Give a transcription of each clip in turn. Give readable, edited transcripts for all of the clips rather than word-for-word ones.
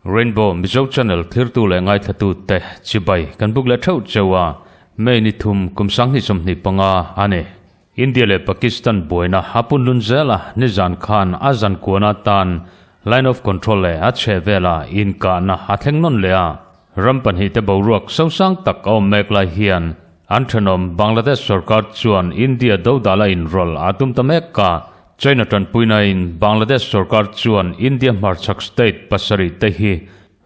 Rainbow Mizo Channel thlirtu leh ngaithlatute chibai kan buk leh theuh cheu a, May ni thum kum 2025 a ni. India leh Pakistan buaina a punlun zel a, nizan khan a zan kuan atan Line of Control leh a chheh vela inkahna a thleng nawn leh a. Ram pahnihte boruak sosang tak a awm mek lai hian an thenawm Bangladesh sorkar chuan India dodala inrawlh a tum ta mek a, China tanpuinain Bangladesh sorkar chuan India hmarchhak state pasarih te hi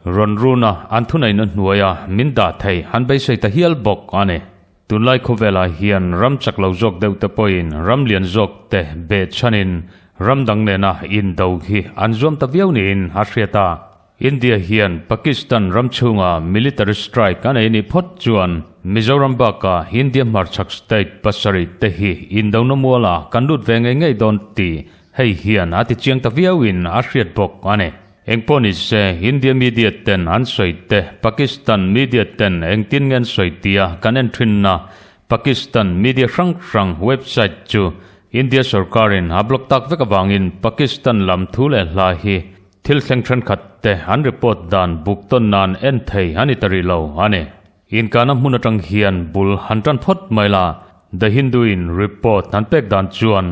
rawn runa an thuneihna hnuaia min dah thei an beisei ta hial bawk a ni. Tunlai khawvelah hian ram chak lo zawk deuh te pawhin ram lian zawk te behchhanin ram dang nena indo hi an zuam ta viau niin a hriat a. India hian Pakistan ram chhunga military strike a nei nih phawt chuan Mizoram bakah India hmarchhak state pasarih te hi indona mualah kan lut ve ngei ngei dawn tih hei hian a ti chiang ta viauin a hriat bawk a ni. Engpawh ni se India media ten an sawi te, Pakistan media ten engtin nge an sawi tia kan en thinna Pakistan media hrang hrang website chu India sorkarin a block tak vek avangin Pakistan lam thu leh hla hi Thil thleng thenkhat te an report dan buk tawn nan en thei a ni ta rih lo a ni. Inkahna hmun atang hian bul han tan phawt mai la, The Hindu in report an pek dan chuan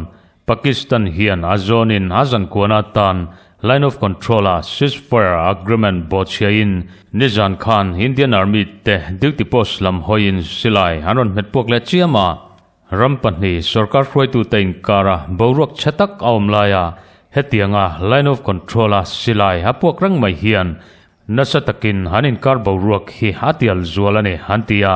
Pakistan hian a zawnin a zankuan atan Line of Control a ceasefire agreement bawhchhiahin nizan khan Indian Army te duty post lam hawiin silai an rawn hmet puak leh chiam a, Ram pahnih sorkar hruaitute inkara boruak chhe tak a awm laia hetianga Line of Control-a silai a puak reng mai hian nasa takin an inkar boruak hi a tial zual a ni, an ti a.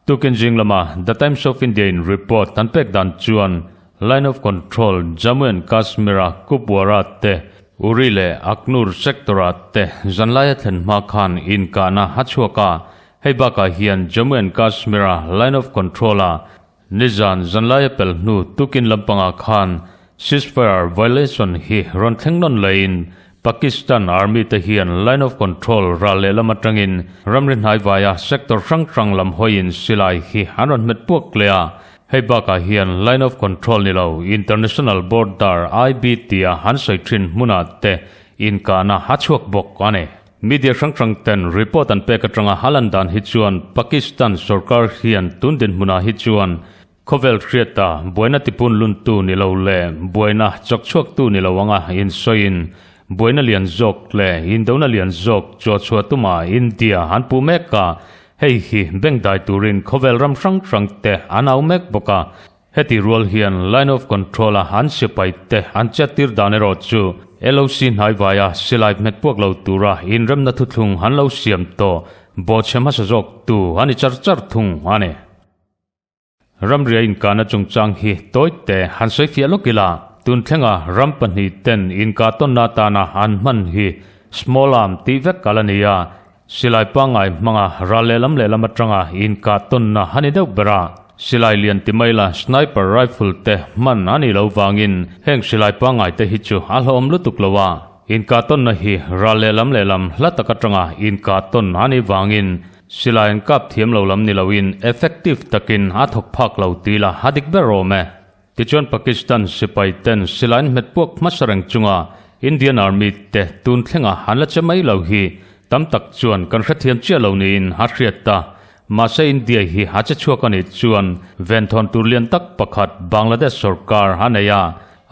Tukin zing lama The Times of India-in report an pek dan chuan Line of Control Jammu and Kashmir-a Kupwara te, Uri leh Akhnoor sector-ah te zanlaia thlen hma khan inkahna a chhuak a, Hei bakah hian Jammu and Kashmir-a Line of Control-a nizan zanlaia pel hnu tukin lampangah khan ceasefire violation hi rawn thleng nawn laiin Pakistan Army te hian Line of Control ral lehlam atangin ramri hnaivaia sector hrang hrang lam hawiin silai hi an rawn hmet puak leh a. Hei bakah hian Line of Control ni lo International Border, IB, tia an sawi thin hmunah te inkahna a chhuak bawk a ni. Media hrang hrang ten report an pek atanga a lan dan hi chuan Pakistan sorkar hian tun dinhmunah hi chuan khawvel hriata buaina tipun luntu ni lo leh buaina chawkchhuaktu ni lo anga insawiin buaina lian zawk leh indona lian zawk chuahchhuah tuma India an puh mek a, hei hi bengdai turin khawvel ram hrang hrang te an au mek bawk a. Heti rual hian Line of Control a an sipai te an chettir dan erawh chu LOC hnaivaia silai hmet puak lo tura inremna thuthlung an lo siam tawh bawhchhe hmasa zawk tu a ni char char thung a ni. Ramria inkahna chungchang hi tawi te han sawi fiah lawk ila, tun thlenga ram pahnih ten inkah tawnna atana an hman hi small arm tih vek a la ni a, Silai pangngai hmanga ral lehlam lehlam atanga inkah tawnna a ni deuh ber a, silai lian ti mai la sniper rifle te hman a nih loh vangin heng silai pangngai te hi chu a hlauhawm lutuk lo a, inkah tawnna hi ral lehlam lehlam hla tak atanga inkah tawn a nih vangin silai an kap thiam lo lam ni loin effective takin a thawk phak lo tih la a dik ber awm e. Tichuan Pakistan sipai ten silai an hmet puak hmasa reng chunga Indian Army te tun thlenga an la che mai lo hi tam tak chuan kan hrethiam chiah lo niin a hriat ta. Mahse India hi a che chhuak a nih chuan venthawn tur lian tak pakhat Bangladesh sorkar a nei a,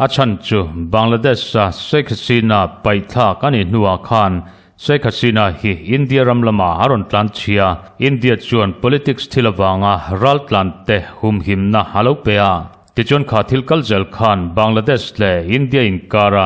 a chhan chu Bangladesh-a Sheikh Hasina paihthlak a nih hnuah khan Sheikh Hasina hi India ram lamah a rawn tlan chhia. India chuan politics thil avanga ral tlan te humhimna a lo pe a. Tichuan kha thil kal zel khan Bangladesh leh India inkara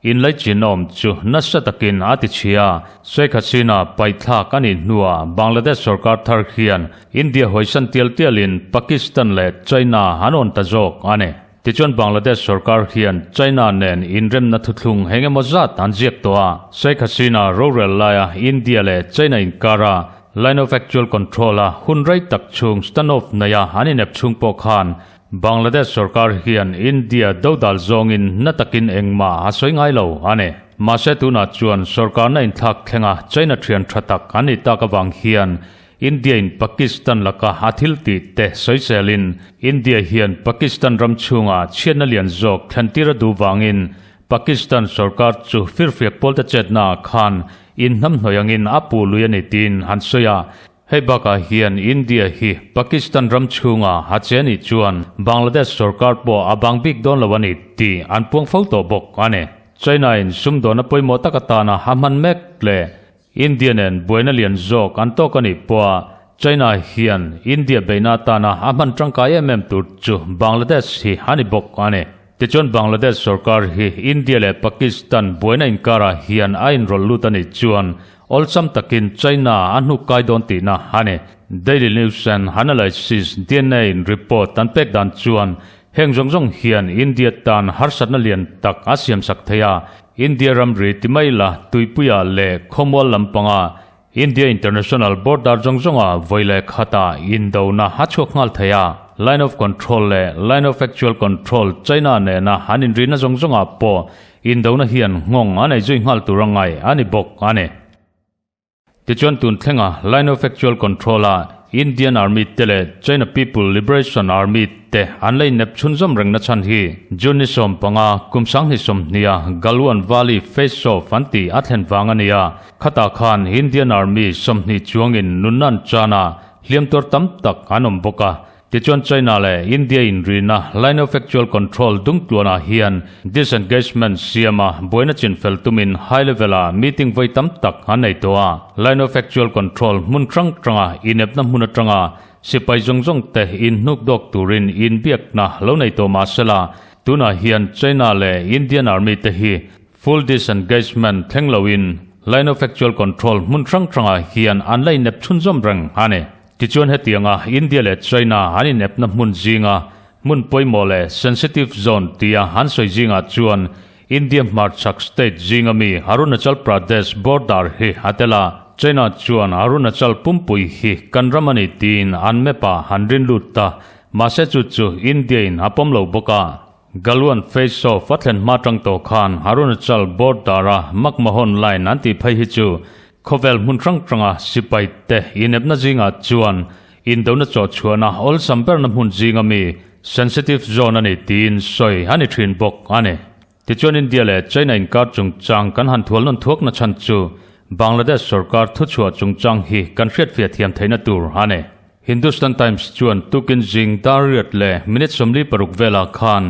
inlaichin awm chu nasa takin a ti chhia. Sheikh Hasina paihthlak a nih hnuah Bangladesh sorkar thar hian India hawisan tial tialin Pakistan leh China an awn ta zawk a ni. Tichuan Bangladesh sorkar hian China nen inremna thuthlung eng emaw zat an ziak tawh a, Sheikh Hasina rorel laia India leh China inkara Line of Actual Control-a hun rei tak chhung standoff neia an inep chhung pawh khan Bangladesh sorkar hian India dodal zawngin na takin engmah a sawi ngai lo a ni. Mahse tunah chuan sorkarna inthlak thlenga China thian tha tak an nih tak avang hian India in Pakistan laka a thil tih te sawiselin India hian Pakistan ram chhunga chhiatna lian zawk thlentir a duh vangin Pakistan sorkar chu firfiak pawlte chetna ah khan inhnamhnawih angin a puh lui a ni tiin an sawi a. Hei bakah hian India hi Pakistan ram chhunga a che anih chuan Bangladesh sorkar pawh a bang bik dawn lo a ni tih an puang fo tawh bawk a ni. China in sumdawn a pawimawh tak atana a hman mek leh India nen buaina lian zawk an tawk a nih pawha China hian India beihna atana a hman tangkai em em tur chu Bangladesh hi a ni bawk a ni. Tichuan Bangladesh sorkar hi India leh Pakistan buaina inkarah hian a inrawlh lut a nih chuan awlsam takin China a hnuk kai dawn tihna a ni. Daily News and Analysis, dna, in report an pek dan chuan heng zawng zawng hian India tan harsatna lian tak a siamsak thei a, India ramri ti mai la tuipuia leh khawmual lampanga India International Border zawng zawnga vawi leh khata indona a chhuak nghal thei a. Line of Control leh Line of Actual Control China nena an inrina zawng zawngah pawh indona hian nghawng a nei zui nghal tur a ngai a ni bawk a ni. Tichuan tun thlenga Line of Actual Control-a Indian Army te leh China People Liberation Army te an la innep chhunzawm reng na chhan hi June ni 15 kum 2020-a Galwan Valley Face-Off an tih a thlen vang a ni a. Khatah khan Indian Army 20 chuangin nunna an chan a, hliam tuar tam tak an awm bawk a. Tichuan China leh India inrina Line of Actual Control dungtluanah hian disengagement siama buaina chinfel tumin high level-a meeting vawi tam tak an nei tawh a. Line of Actual Control hmun hrang hranga inepna hmun atanga sipai zawng zawng te inhnuk dawk turin inbiakna lo nei tawh mah sela, tunah hian China leh Indian Army te hi full disengagement thleng loin Line of Actual Control hmun hrang hrangah hian an la inep chhunzawm reng a ni. Tichuan hetianga India leh China an inepna hmun zinga hmun pawimawh leh sensitive zone tia an sawi zingah chuan India hmarchhak state zinga mi Arunachal Pradesh border hi a tel a, China chuan Arunachal pumpui hi kan ram a ni tiin an map ah an rin lut ta, mahse chu chu India in a pawm lo bawk a. Galwan face off a thlen hma tang tawh khan Arunachal border a McMahon line an tih phei hi chu Khawvel hmun hrang hranga sipai te inepna zingah chuan indona chawhchhuahna awlsam berna hmun zinga mi sensitive zone a ni tiin sawi a ni thin bawk a ni. Tichuan India leh China inkar chungchang kan han thual nawn thuakna chhan chu Bangladesh sorkar thuchhuah chungchang hi kan hriatfiah thiam theihna tur a ni. Hindustan Times chuan tukin zing dar riat leh minute 46 velah khan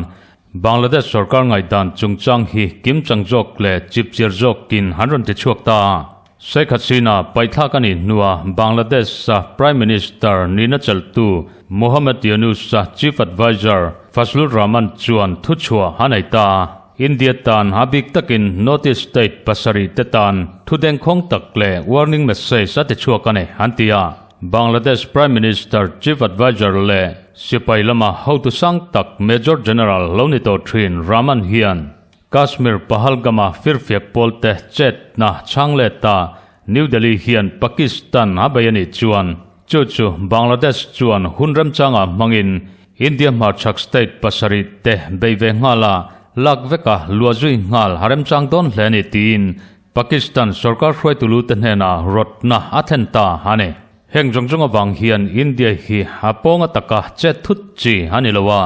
Bangladesh sorkar ngaihdan chungchang hi kimchang zawk leh chipchiar zawkin an rawn ti chhuak ta a. Sheikh Hasina paithlak a nih hnua Bangladesh-a Prime Minister nihna chelhtu Muhammad Yunus-a Chief Adviser Fazlur Rahman chuan thuchhuah a nei ta a. India tan a bik takin North East state pasarih te tan thu dengkhawng tak leh warning message a ti chhuak a ni, an ti a. Bangladesh Prime Minister Chief Adviser leh sipai lama hotu sang tak Major General lo ni tawh thin Rahman hian Kashmir Pahalgam-a firfiak pawlte chetna chhang let a, New Delhi hian Pakistan a bei a nih chuan chu chu Bangladesh chuan hun remchangah hmangin India hmarchhak state pasarih te bei ve nghal a, lak veka luah zui nghal a remchang dawn hle a ni tiin Pakistan sorkar hruaitu lu te hnenah rawtna a thlen ta a ni. Heng zawng zawng avang hian India hi a pawnga taka chet thut chi a ni lo a,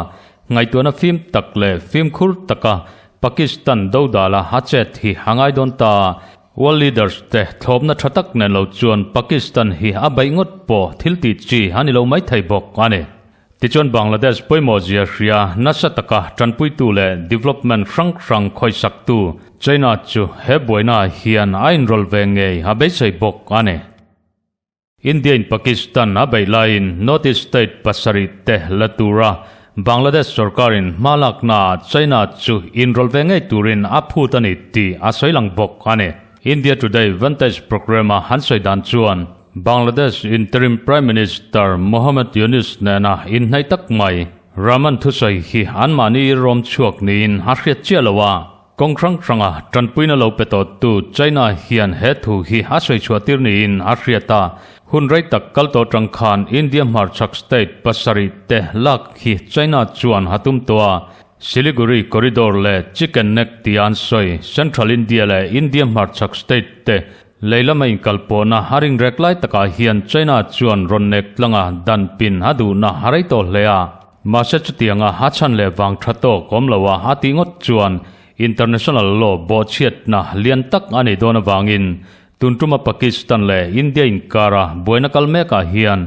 ngaihtuahna fim tak leh fimkhur taka Pakistan dodala a chet hi a ngai dawn ta. World leaders te thlawpna tha tak nen lo chuan Pakistan hi a beih ngawt pawh thil tih chi a ni lo maithei bawk a ni. Tichuan Bangladesh pawimawh zia hria nasa taka tanpuitu leh development hrang hrang khawisaktu China chu he buainaah hian a inrawlh ve ngei a beisei bawk a ni. India in Pakistan a beih laiin North East state pasarih te la tura Bangladesh sorkarin hma laknaah China chu inrawlh ve ngei turin a phut a ni tih a sawi lang bawk a ni. India Today Vantage programme-a an sawi dan chuan, Bangladesh Interim Prime Minister Mohammad Yunus nena inhnaih tak mai Rahman thusawi hi anmahni rawm chhuak niin a hriat chiah lo a. Kawng hrang hranga tanpuina lo pe tawhtu China hian he thu hi a sawi chhuah tir niin a hriat a. Hun rei tak kal tawh tang khan India hmarchhak state pasarih te lak hi China chuan a tum tawh a. Siliguri Corridor leh Chicken Neck tia an sawi Central India leh India hmarchhak state te. Lei lama inkalpawhna a ring rek lai takah hian China chuan rawn nek tlanga dan pin a duhna a rei tawh hle a. Mahse chutianga a chhan leh vang tha tawk awm loa a tih ngawt chuan international law bawhchhiatna lian tak a nih dawn avangin tun tuma Pakistan leh India inkara buaina kal mekah hian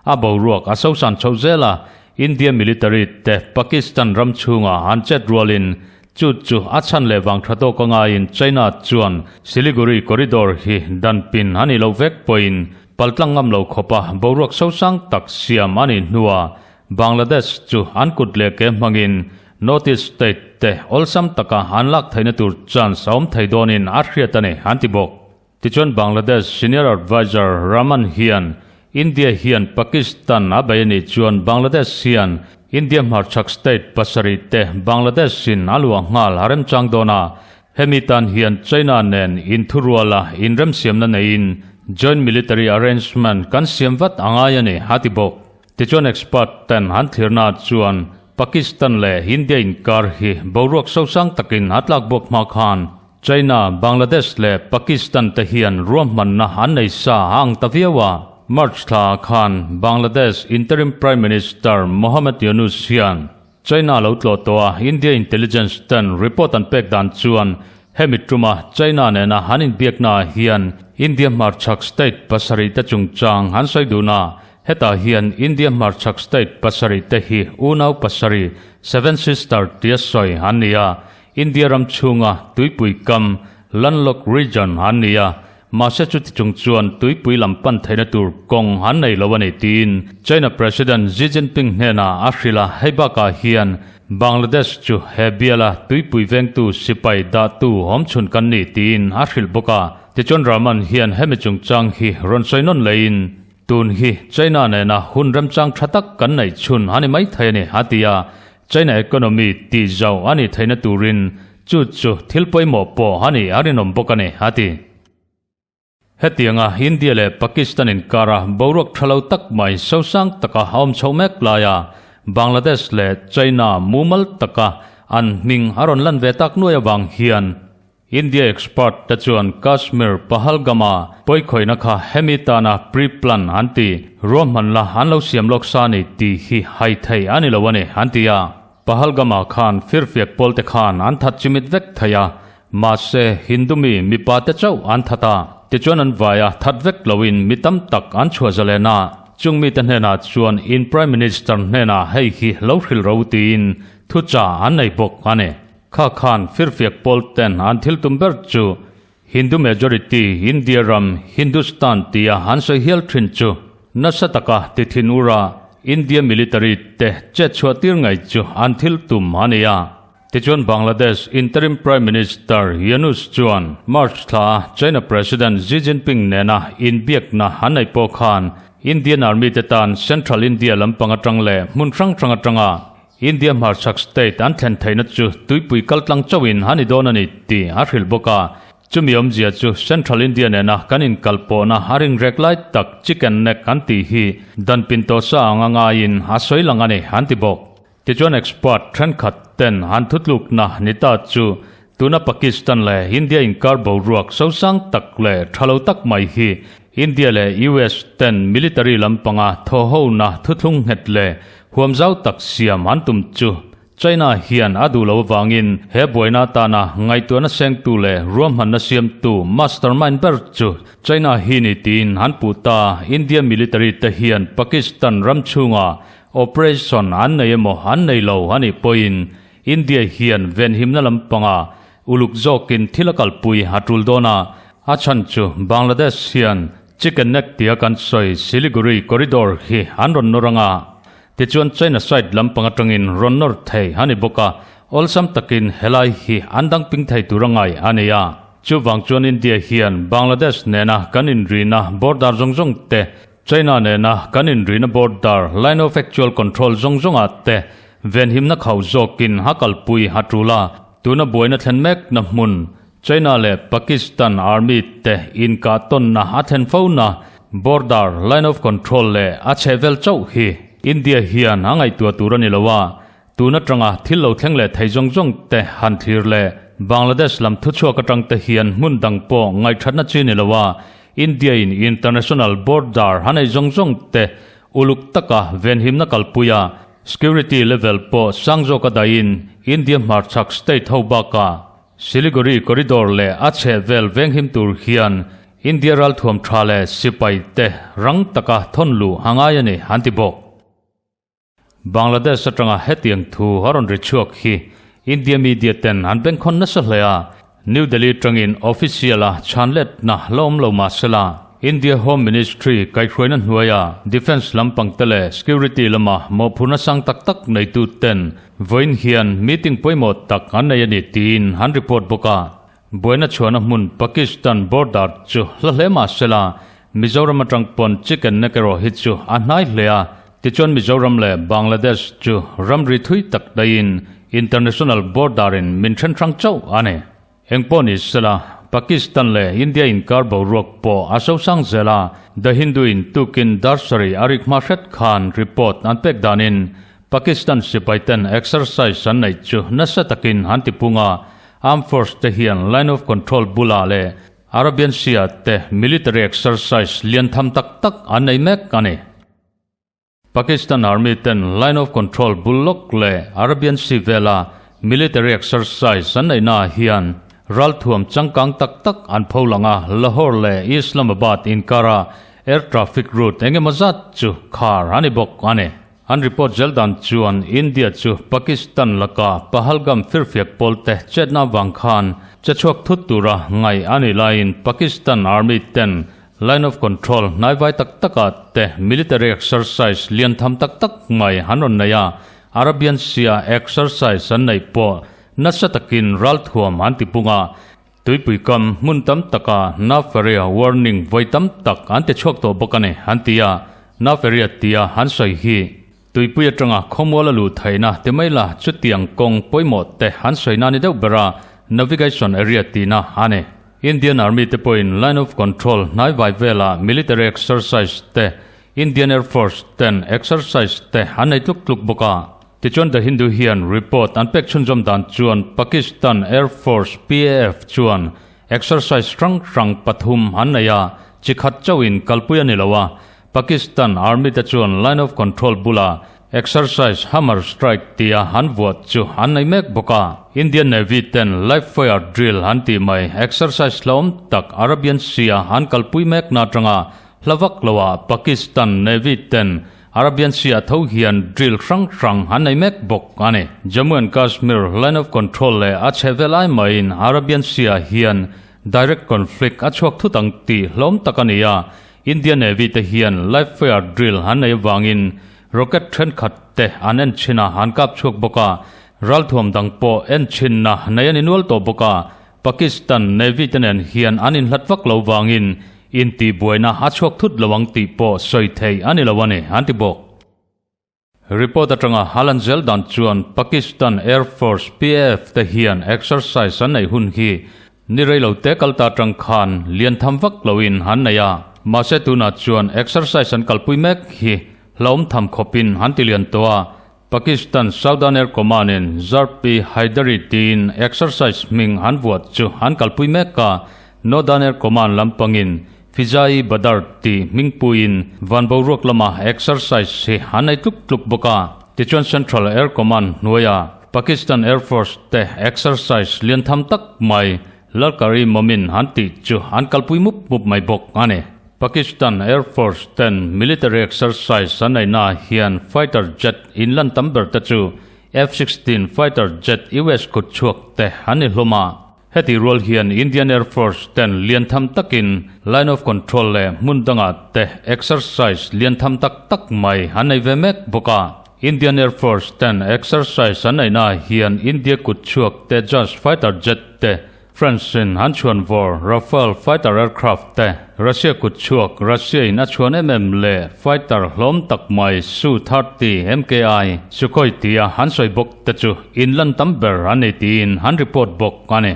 a boruak a sosan chhoh zel a, India military te Pakistan ram chhunga an chet rualin Chu chu a chhan leh vang tha tawk a ngaiin China chuan Siliguri Corridor hi dan pin a nih loh vek pawhin paltlang ngam lo khawpa boruak sosang tak siam a nih hnua Bangladesh chu an kut leh ke hmangin North East state te awlsam taka an lak theihna tur chance a awm thei dawnin a hriat a ni an ti bawk. Tichuan Bangladesh Senior Adviser Rahman hian India hian Pakistan a bei a nih chuan Bangladesh hian India hmarchhak state pasarih te Bangladesh in a luah nghal a remchang dawn a, hemi tan hian China nen inthuruala inremsiamna neiin Joint Military Arrangement kan siam vat a ngai a ni, a ti bawk. Tichuan expert ten an thlirna chuan Pakistan leh India inkar hi boruak sosang takin a tlakbuak hma khan China, Bangladesh leh Pakistan te hian ruahmanna an nei sa a ang ta viau a. March thla ah khan Bangladesh Interim Prime Minister Mohammad Yunus hian China lo tlawh tawh a, India intelligence ten report an pek dan chuan hemi tuma China nena an inbiakna ah hian India hmarchhak state pasarih te chungchang an sawi dun a, hetah hian India hmarchhak state pasarih te hi unau pasarih, Seven Sister, tia sawi an ni a, India ram chhunga tuipui kam, landlocked region, an ni a, mahse chuti chung chuan tuipui lam pan theihna tur kawng an nei lo a ni tiin China President Xi Jinping hnenah a hrilh a, hei bakah hian Bangladesh chu he biala tuipui vengtu sipai dahtu awmchhun kan ni tiin a hrilh bawk a. Tichuan Rahman hian hemi chungchang hi rawn sawi nawn leiin tun hi China nena hun remchang tha tak kan neih chhun a ni maithei a ni a ti a, China economy tih zauh a nih theihna turin chu chu thil pawimawh pawh a nih a rinawm bawk a ni, a ti. Hetianga India leh Pakistan inkara boruak tha lo tak mai sosang taka a awm chhoh mek laia Bangladesh leh China mumal taka an hming a rawn lan ve tak nuai avang hian India expert te chuan Kashmir Pahalgam-a pawikhawihna kha hemi tana pre-plan an ti, ruahman la an lo siam lawk sa ni tih hi hai thei a ni lo a ni an ti a. Pahalgam-ah khan firfiak pawl te khan an that chimit vek thei a, mahse Hindu mi mipa te chauh an that a, tichuan an vaia that vek loin mi tam tak an chhuah zalen a, chung mite hnenah chuan in Prime Minister hnenah hei hi lo hrilh ro tiin thuchah an nei bawk a ni. Kha khan firfiak pawl ten an thil tum ber chu Hindu majority India ram Hindustan tia an sawi hial thin chu nasa taka ti thin ura India military te chet chhuah tir ngai chu an thil tum a ni a. Tichuan Bangladesh interim Prime Minister Yunus chuan March thla a China President Xi Jinping nena inbiakna an neih pawh khan Indian Army te tan Central India lampang atang leh hmun hrang hrang atanga India hmarchhak state an thlen theihna chu tuipui kaltlang chauhin a ni dawn a ni tih a hrilh bawk a. Chumi awmzia chu Central India nena kan inkalpawhna a ringrek lai tak chicken neck an tih hi dan pin tawh sa anga ngaiin a sawi lang a ni an ti bawk. Tichuan expert thenkhat ten an thutlukna ni ta chu tuna Pakistan leh India inkar boruak sosang tak leh tha lo tak mai hi India leh US ten military lampanga thawhhona thuthlung nghet leh huam zau tak siam an tum chu China hian a duh lo avangin he buaina atana ngaihtuahna sengtu leh ruahmanna siamtu mastermind ber chu China hi ni tiin an puh ta. India military te hian Pakistan ram chhunga operation an nei emaw an nei lo a nih pawhin India hian venhimna lampanga uluk zawkin thil a kalpui a tul dawn a, a chhan chu Bangladesh hian Chicken Neck tia kan sawi Siliguri Corridor hi an rawn nawr anga, tichuan China side lampang atangin rawn nawr thei a ni bawk a, awlsam takin helai hi an dang ping thei tur a ngai a ni a. Chuvang chuan India hian Bangladesh nena kan inrina border zawng zawng te, China nena kan inrina border, line of actual control, zawng zawngah te venhimna khauh zawkin a kalpui a tul a, tuna buaina thlen mekna hmun China leh Pakistan Army te inkah tawnna a thlen fo na border, line of control, leh a chhehvel chauh hi India hian a ngaihtuah tur a ni lo a, tun atanga thil lo thleng leh thei zawng zawng te han thlir leh. Bangladesh lam thuchhuak atang te hian hmun dang pawh ngaihthatna chi ni lo a, India in international border han ei zawng zawng te uluk taka venhimna kalpui a, security level pawh sang zawka dahin India hmarchhak state ho bakah Siliguri corridor leh a chhehvel venghim tur hian India ralthuam tha leh sipai te rang taka thawn luh a ngai a ni, an ti bawk. Bangladesh atanga hetiang thu a rawn ri chhuak hi India media ten an bengkhawn nasa hle a, New Delhi atangin official a chhanletna la awm lo mah sela, India Home Ministry kaihhruaina hnuaia defence lampang te leh security lama mawhphurhna sang tak tak neitu ten vawiin hian meeting pawimawh tak an nei a ni tiin an report bawk a. Buaina chhuahna hmun Pakistan border chu hla hle mah sela, Mizoram atang pawn chicken neck erawh hi chu a hnai hle a, tichuan Mizoram leh Bangladesh chu ramri thui tak daihin international border in min then hrang chauh a ni. Engpawh ni sela, Pakistan leh India inkar boruak pawh a sosang zel a, The Hindu in tukin dar sarih a rik hma hret khan report an pek danin Pakistan sipai ten exercise an neih chu nasa takin an tipung a, Armed Force te hian Line of Control bulah leh Arabian Sea ah te military exercise lian tham tak tak an nei mek a ni. Pakistan Army ten Line of Control bul lawk leh Arabian Sea vela military exercise an neihna ah hian ralthuam changkang tak tak an pho lang a, Lahore leh Islamabad inkara air traffic route engemaw zat chu khar a ni bawk a ni. An report zel dan chuan India chu Pakistan laka Pahalgam firfiak pawlte chetna avang khan che chhuak thut tura ngaih a nih laiin Pakistan Army ten Line of Control hnaivai tak takah te military exercise lian tham tak tak mai an rawn nei a, Arabian Sea-a exercise an neih pawh nasa takin ralthuam an tipung a, Tuipui kam hmun tam taka Nav area warning vawi tam tak an ti chhuak tawh bawk a ni, an ti a. Nav area tia an sawi hi tuipui atanga khawmual a luh theihna ti mai la chutiang kawng pawimawh te an sawi na ni deuh ber a, navigation area tihna a ni. Indian Army te pawhin Line of Control hnaivai velah military exercise te Indian Air Force ten exercise te an nei tluk tluk bawk a. Tichuan The Hindu hian report an pek chhunzawm dan chuan Pakistan Air Force, PAF, chuan exercise hrang hrang pathum an nei a, chi khat chauhin kalpui a ni lo a. Pakistan Army te chuan Line of Control bula exercise Hammer Strike tia an vuah chu an nei mek bawk a. Indian Navy ten Live Fire Drill an tih mai exercise hlauhawm tak Arabian Sea-a an kalpui mekna atanga hla vak loah Pakistan Navy ten Arabian Sea tho hian drill hrang hrang an nei mek bawk a ni. Jammu and Kashmir Line of Control leh a chhehvel ai maiin Arabian Sea hian direct conflict a chhuak thut ang tih hlawm tak a ni a, India Navy te hian live fire drill an nei avangin rocket thenkhat te an en chhin a, an kap chhuak bawk a, ralthuam dang pawh en chhinna nei a ni nual tawh bawk a, Pakistan Navy te nen hian an inhlat vak lo vangin intihbuaina a chhuak thut lo ang tih pawh sawi theih a ni lo a ni, an ti bawk. Report atanga Halan zel dan chuan Pakistan Air Force, PAF, te hian exercise an neih hun hi ni rei lo te kal ta atang khan lian tham vak loin an nei a, mahse tunah chuan exercise an kalpui mek hi hlauhawm tham khawpin an ti lian tawh a, Pakistan Southern Air Command in Zarb-i Haidari tiin exercise hming an vuah chu an kalpui mek a, Northern Air Command lampangin Fizai Badar tih hmingpuiin van boruak lama exercise hi an nei tluk tluk bawk a. Tichuan Central Air Command hnuaia Pakistan Air Force te exercise lian tham tak mai Lalkari Momin an tih chu an kalpui mup mup mai bawk a ni. Pakistan Air Force ten military exercise an neihnaah hian fighter jet in lan tam ber te chu F-16 fighter jet US kut chhuak te an ni hlawm a. Heti rual hian Indian Air Force ten lian tham takin line of control leh hmun dangah te exercise lian tham tak tak mai an nei ve mek bawk a. Indian Air Force ten exercise an neihnaah hian India kut chhuak Tejas fighter jet te France in an chhuan vawr Rafale fighter aircraft te, Russia kut chhuak Russia in a chhuan em em leh fighter hlawm tak mai Su-30 MKI Sukhoi tia an sawi bawk te chu in lan tam ber an ni tiin an report bawk a ni.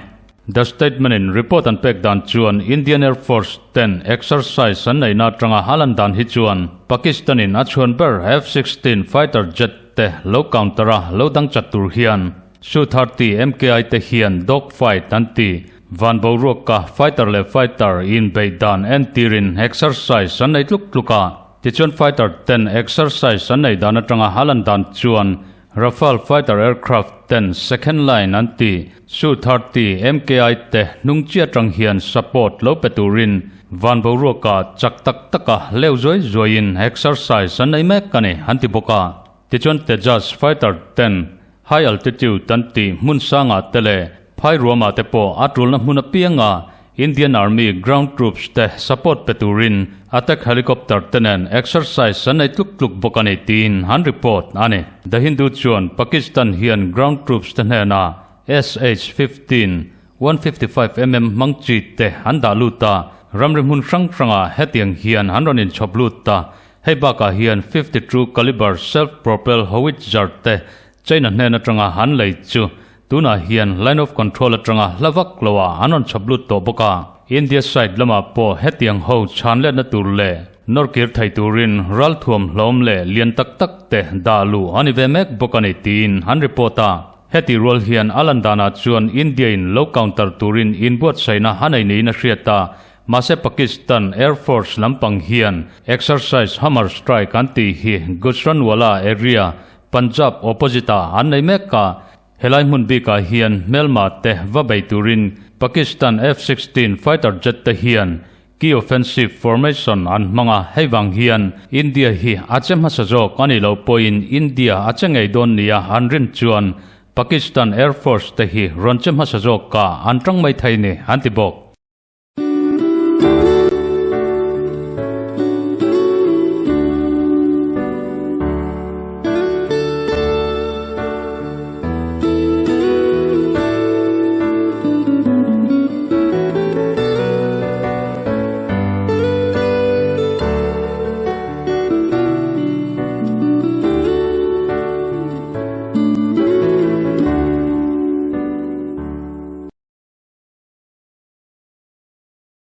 The Statement in report an pek dan chuan Indian Air Force ten exercise an neihna atanga a lan dan hi chuan Pakistan in a chhuan ber F-16 fighter jet te lo counter a lo dang chat tur hian. Su-30 MKI te hian dog fight an ti. Van boruaka fighter leh fighter inbeih dan entirin exercise an nei tluk tluk a. Tichuan fighter ten exercise an nei dan atanga a lan dan chuan Rafale fighter aircraft ten second line an ti. Su-30 MKI te hnung chiah atang hian support lo pe turin van boruaka chak tak taka leu zuai zuaiin exercise an nei mek a ni an ti bawk a. Tichuan Tejas fighter ten High altitude an tih hmun sangah te leh phai ruamah te pawh a tulna hmun apianga Indian Army ground troops te support pe turin attack helicopter te nen exercise an nei tluk tluk bawk a ni tiin an report a ni. The Hindu chuan Pakistan hian ground troops te hnenah SH 15, 155 mm hmang chi te an dah lut a, ramri hmun hrang hrangah hetiang hian an rawn inchhawp lut a, Hei bakah hian 52 calibre self-propelled howitzer te China hnen atanga an lei chu tunah hian line of control atanga hla vak loah an rawn chhawp lut tawh bawk a. India side lamah pawh hetiang ho chhan letna tur leh nawrkir thei turin ralthuam hlawm leh lian tak tak te dah luh a ni ve mek bawk a ni tiin an report a. Heti rual hian a lan danah chuan India in lo counter turin inbuatsaihna a nei niin a hriat a, Mahse Pakistan Air Force lampang hian Exercise Hammer Strike an tih hi Gujranwala area, Punjab opposite ah an nei mek a. Helai hmun bikah hian hmelma te va bei turin Pakistan F-16 fighter jet te hian key offensive formation an hmang a, hei vang hian India hi a che hmasa zawk a nih loh pawhin India a che ngei dawn nia an rin chuan Pakistan Air Force te hi rawn che hmasa zawk ka an tang mai thei ni an ti bawk.